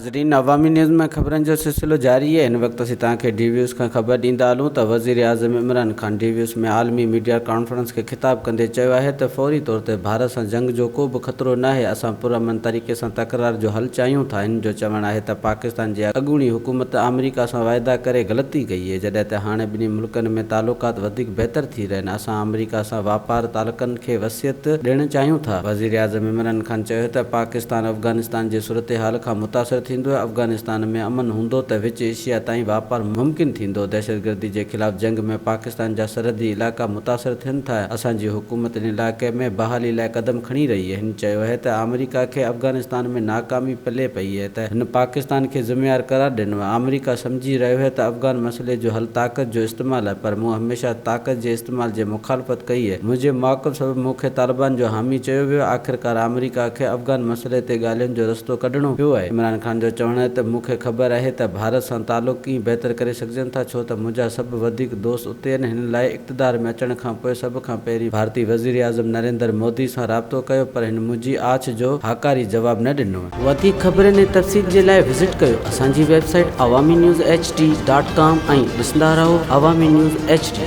ناظرين عوامي نيوز ۾ خبرن جو سلسلو جاري آهي هن وقت اسين توهان کي ڊي ويوز کان خبر ڏيندا هلون ته وزيراعظم عمران خان ڊي ويوز ۾ عالمي ميڊيا ڪانفرنس کي خطاب ڪندي چيو آهي ته فوري طور تي ڀارت سان جنگ جو ڪو به خطرو ناهي اسان پرامن طريقي سان تڪرار جو حل چاهيون ٿا هن جو چوڻ آهي ته پاڪستان جي اڳوڻي حڪومت آمريڪا سان واعدا ڪري غلطي ڪئي آهي جڏهن ته هاڻي ٻنهي ملڪن ۾ تعلقات وڌيڪ بهتر ٿي رهيا آهن اسان آمريڪا سان واپار تعلقن کي وسعت ڏيڻ چاهيون ٿا. وزيراعظم عمران خان چيو ته پاڪستان افغانستان جي صورتحال کان متاثر ٿيندو، افغانستان ۾ امن هوندو ته وچ ايشيا تائين واپار ممڪن ٿيندو، دهشتگردي جي خلاف جنگ ۾ پاڪستان جا سرحدي علائقا متاثر ٿين ٿا، اسان جي حڪومت ان علائقي ۾ بحالي لاء قدم کڻي رهي آهي. هن چيو آهي ته آمريڪا کي افغانستان ۾ ناڪامي پلي پئي آهي ته هن پاڪستان کي ذميوار قرار ڏنو آهي، آمريڪا سمجهي رهيو آهي ته افغان مسئلي جو حل طاقت جو استعمال آهي پر مون هميشه طاقت جي استعمال جي مخالفت ڪئي آهي، منهنجي موقف سبب مون کي طالبان جو حامي چيو ويو، آخرڪار آمريڪا کي افغان مسئلي تي ڳالهين جو رستو ڪڍڻو پيو آهي. عمران خان جو چوڻ آهي ته مون کي خبر آهي ته ڀارت سان تعلق ڪيئن بهتر ڪري سگهجن ٿا ڇو ته منهنجا سڀ وڌيڪ دوست اتي آهن، هن لاء اقتدار ۾ اچڻ کانپوء سڀ کان پهرين ڀارتي وزيراعظم نريندر مودي سان رابطو ڪيو پر هن منهنجي آڇ جو هاڪاري جواب نه ڏنو. وڌيڪ خبرن ۽ تفصيل جي لاء وزٽ ڪيو اسان جي website Awami news H D dot com ۽ ڏسندا رهو عوامي نيوز ايڇ ڊي.